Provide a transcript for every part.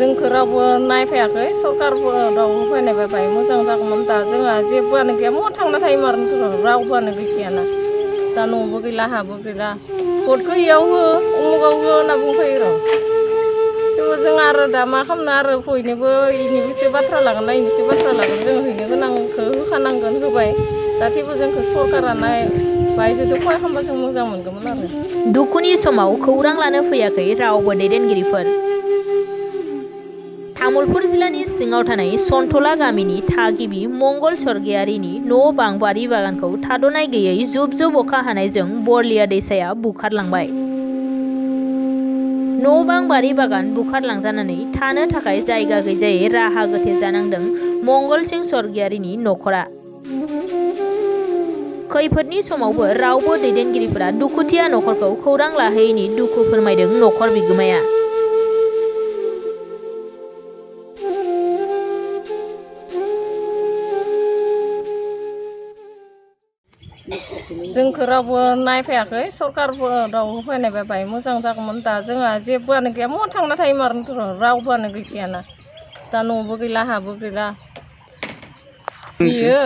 जोंखौ रावबो नायफैयाखै सरकारफोराव फैनाय बाय मोजां जागौमोन दा जोंहा जेबोआनो गैया महा थांना थायोमोन रावबोआनो गैखायाना दा न'बो गैला हाबो गैला भटखौ इयाव हो उमुगाव हो होनना बुंफैयो र' थेवबो जों आरो दा मा खालामनो आरो बयनोबो इनिबोसो बाथ्रा लागोन ना इनिसो बाथ्रा लागोन जों हैनो गोनांखौ होखानांगोन होबाय दा थेवबो जोंखौ सरकारा बाय जुदि खहा खालामबा जों मोजां मोनगौमोन आरो दुखुनि समाव खौरां लानो फैयाखै रावबो दैदेनगिरिफोर। तामुलपुर जिल्लानि सिङाव थानाय सन्थला गामिनि थागिबि मंगल स्वर्गियारिनि न' बां बारि बागानखौ थाद'नाय गैयै जुब जुब अखा हानायजों बरलिया दैसाया बुखारलांबाय। न' बां बारि बागान बुखारलांजानानै थानो थाखाय जायगा गैजायै राहा गोथे जानांदों मंगल सिं स्वर्गियारिनि न'खरा। खैफोदनि समावबो रावबो दैदेनगिरिफोरा दुखुथिया न'खरखौ खौरां लाहैयैनि दुखु फोरमायदों न'खर बिगोमाया। जोंखौ रावबो नायफैयाखै सरकारफोराव फैनाय बाय मोजां जागौमोन दा जोंहा जेबोआनो गैया महा थांना थायोमोन रावबोआनो गैखायाना दा न'बो गैला हाबो गैला बियो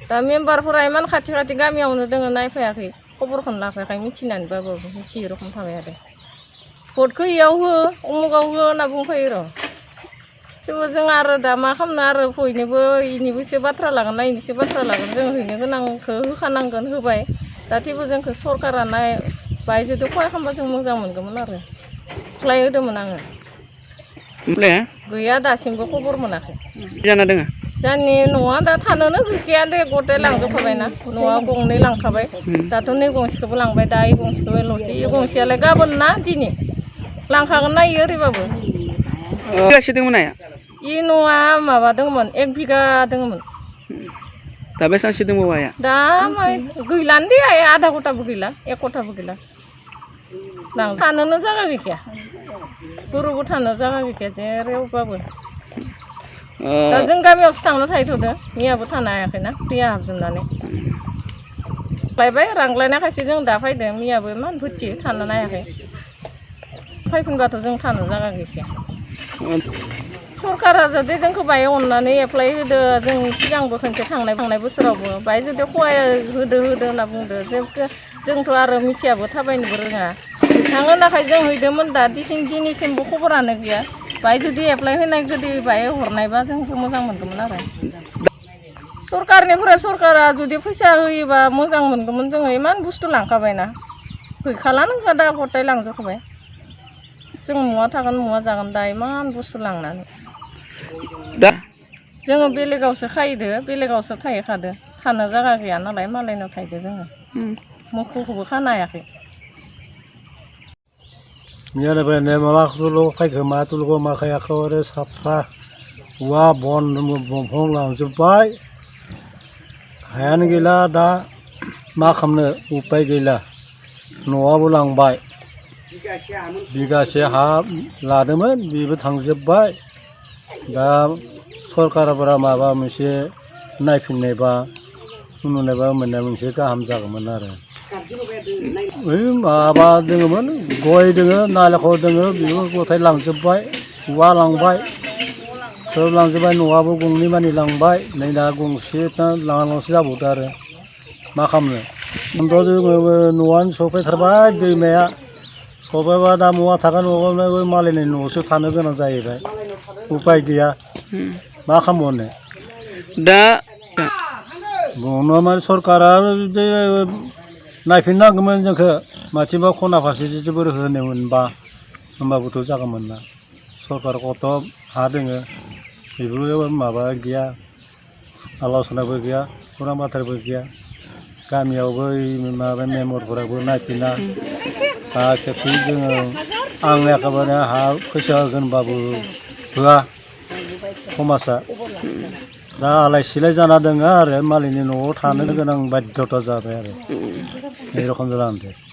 दा मेम्बारफोरा इमान खाथि खाथि गामियावनो दोङो नायफैयाखै खबरखौनो लाफैयाखै मिथिनानैबाबो मिथियै रखम थाबाय आरो भटखौ इयाव हो उमुगाव हो होनना बुंफैयो र' थेवबो जों आरो दा मा खालामनो आरो बयनोबो इनिबोसो बाथ्रा लागोन ना इनिसो बाथ्रा लागोन जों हैनो गोनांखौ होखानांगोन होबाय दा थेवबो जोंखौ सरकारा बाय जुदि खहा खालामबा जों मोजां मोनगौमोन आरो एप्लाइ होदोंमोन आङो गैया दासिमबो खबर मोनाखै जाना दोङो जोंनि न'आ दा थानोनो गैखाया दे गथाय लांजोबखाबायना न'आ गंनै लांखाबाय दाथ' नै गंसेखौबो लांबाय दा इ गंसेखौल'सो इ गंसेयालाय गाबोन ना दिनै लांखागोन ना इयो ओरैबाबो बिगासे दंमोन नाया इ न'आ माबा दङमोन 1 बिगा दङमोन दा बेसांसो दंबावो आया दा गैलानो दे आया आधा खथाबो गैला 1 खथाबो गैला थानोनो जागा गैखाया गरुबो थानो जागा गैखाया जेरावबाबो दा जों गामियावसो थांना थाहैथ'दो मैयाबो थानो हायाखैना दैया हाबजोबनानै लायबाय रांलायना खायसे जों दा फैदों मैयाबो इमान बुथि थानो हायाखै फैफिनबाथ' जों थानो जागा गैखाया सरकारा जुदि जोंखौ बाय अननानै एप्लाइ होदो जों सिगांबो खनसे थांनाय बोसोरावबो बाय जुदि खहाय होदो होनना बुंदो जोंथ' आरो मिथियाबो थाबायनोबो रोङा थाङो नाखाय जों हैदोंमोन दा दिनैसिमबो खबरानो गैया बाय जुदि एप्लाइ होनाय गोदो बाय हरनायबा जोंखौ मोजां मोनगौमोन आरो सरकारनिफ्राय सरकारा जुदि फैसा होयोबा मोजां मोनगौमोन जोङो इमान बुस्थु लांखाबायना गैखालानो दा गथाय लांजोबखाबाय जों महा थागोन महा जागोन दा इमान बुस्थु लांनानै दा जोङो बेलेगावसो खायदो बेलेगावसो थाहैखादो थानो जागा गैया नालाय मालायनाव थाहैदो जोङो मोखौखौबो खानो हायाखै मैयानिफ्राय माबाखौल' फायखो मा तुलखौ मा खायाखौ आरो साफा औवा बन दंफां लांजोब्बाय हायानो गैला दा मा खालामनो उपाय गैला न'आबो लांबाय बिगासे हा लादोंमोन बेबो थांजोब्बाय दा सरकारफोरा माबा मोनसे नायफिननायबा उनुनायबा मोननाय मोनसे गाहाम जागौमोन आरो ओइ माबा दोङोमोन गय दोङो नालेंखर दोङो बेबो गथाय लांजोब्बाय औवा लांबाय सोब लांजोब्बाय न'आबो गंनै मानि लांबाय नै दा गंसे लांनाल'सो जाबावदो आरो मा खालामनो खिन्थु जोङो न'आनो सफैथारबाय दैमाया सफैबा दा महा थागोन न'आवनो मालायनि न'आवसो थानो गोनां जाहैबाय उपाय गैया मा खालामबावनो दा बुंनो माने सरकारा जुदि नायफिननांगौमोन जोंखौ माथिंबा खना फारसे जोबोर होनो मोनबा होमबाबोथ' जागौमोन ना सरकार कत हा दोङो बेफोरबो माबा गैया आल'सनाबो गैया खौरां बाथ्राबो गैया गामियावबो माबा मेम्बारफोराबो नायफिना हा खेबसे जोङो आं एखेबारे हा फैसा होगोनबाबो होआ समाजा दा आलाय सिलाय जाना दङ आरो मालायनि न'आव थानो गोनां बाध्यता जाबाय आरो बे रखम जालांदों।